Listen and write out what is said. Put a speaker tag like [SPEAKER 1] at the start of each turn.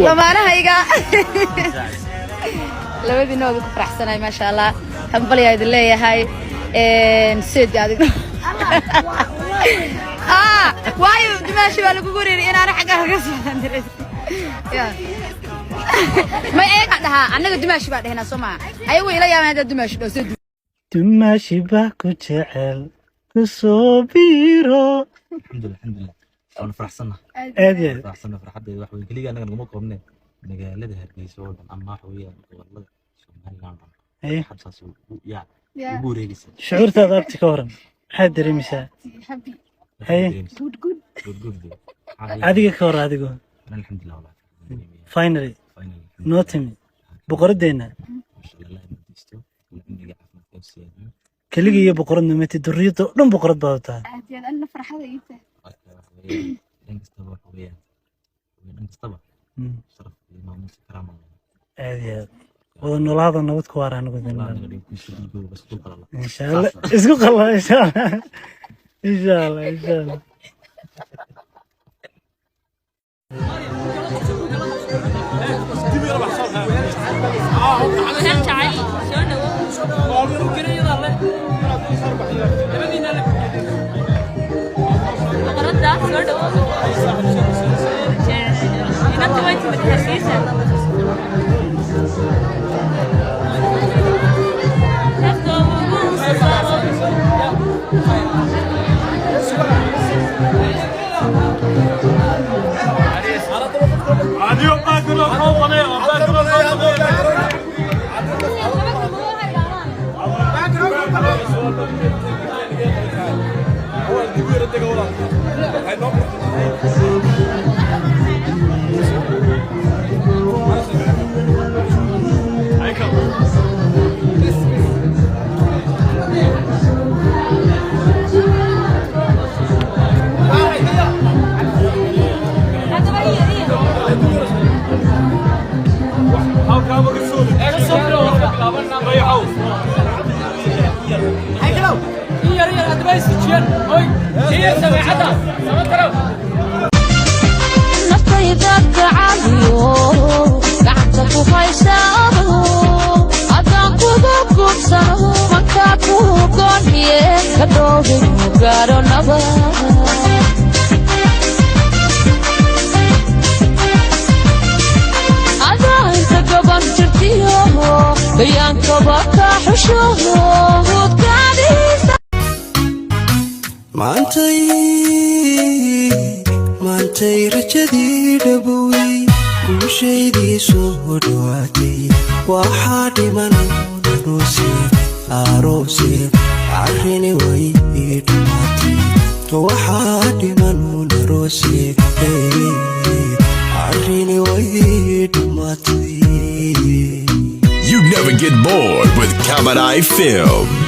[SPEAKER 1] Lamaanahayga labadiina waad ku faraxsanahay, maasha Allah. Hambalyaa idin leeyahay. Seedi adig waayo dimaashi baa lagugu wareeriyay inaana xaggaa kaga socdaan. May ayagaa dhahaa, annaga dimaashi baa dhehnaa, soo maa? Ayagu ila yaabaan haddaa dimaashi dhaho seedi.
[SPEAKER 2] Dumaashi baa ku jecel, ku soo biiro.
[SPEAKER 3] Alxamdulilah, alxamdulilah, waana faraxsanna.
[SPEAKER 2] Aad iyo aad.
[SPEAKER 3] Faraxsanna. Farxaddeeda wax weyn keliya annaga naguma koobne, magaalada Hargeysa oo dhan ama waxa weeyaan gobolada Somaliland oo dhan.
[SPEAKER 2] Haye.
[SPEAKER 3] Farxad saas yaa ugu wareegaysa.
[SPEAKER 2] Shucuurtaada, abti, ka waran? Maxaad dareemaysaa? Haye.
[SPEAKER 3] Good good.
[SPEAKER 2] Adiga ka waran adigu?
[SPEAKER 3] Alxamdulilah, wallahi farxad dareemaya.
[SPEAKER 2] Finally.
[SPEAKER 3] Finally.
[SPEAKER 2] Noo timi boqoradeenna.
[SPEAKER 3] Masha Allah, Allah madiisto cimriga caafimaadka u siyaadiyo.
[SPEAKER 2] Keligii iyo boqoradna mati, duriyadda oo dhan boqorad baad u tahay.
[SPEAKER 4] Aad iyo aad, anna farxada ii tahay.
[SPEAKER 3] Marka waxa weeyaan dhan kastaba, waxa weeyaan dhan kastaba sharaf iyo maamuus, karaama.
[SPEAKER 2] Aad iyo aad, wada noolaada, nabad ku waara anagu.
[SPEAKER 3] Allah naga dhigo isku dhiigo, bas ku qalala.
[SPEAKER 2] Insha Allah, isku qalla, insha Allah, insha Allah, insha Allah.
[SPEAKER 5] Naftayda gacaliyo gacanta ku haysaado, haddaan kugu gubsano mankaa ku gooniye ka dhoobinu gaadho nabad. Adaa inta gaban jirtiyo gayaankaba ka xusho hudkaadhiisa.
[SPEAKER 6] Maantay, maantay rajadii dhabowey, guushaydii soo dhowaatay. Waxaa dhiman aroose, aroose, arrini way ii dhammaatay. Waxaa dhiman aroose, arrini way ii dhammaatay.
[SPEAKER 7] You never get bored with Kabadai Films.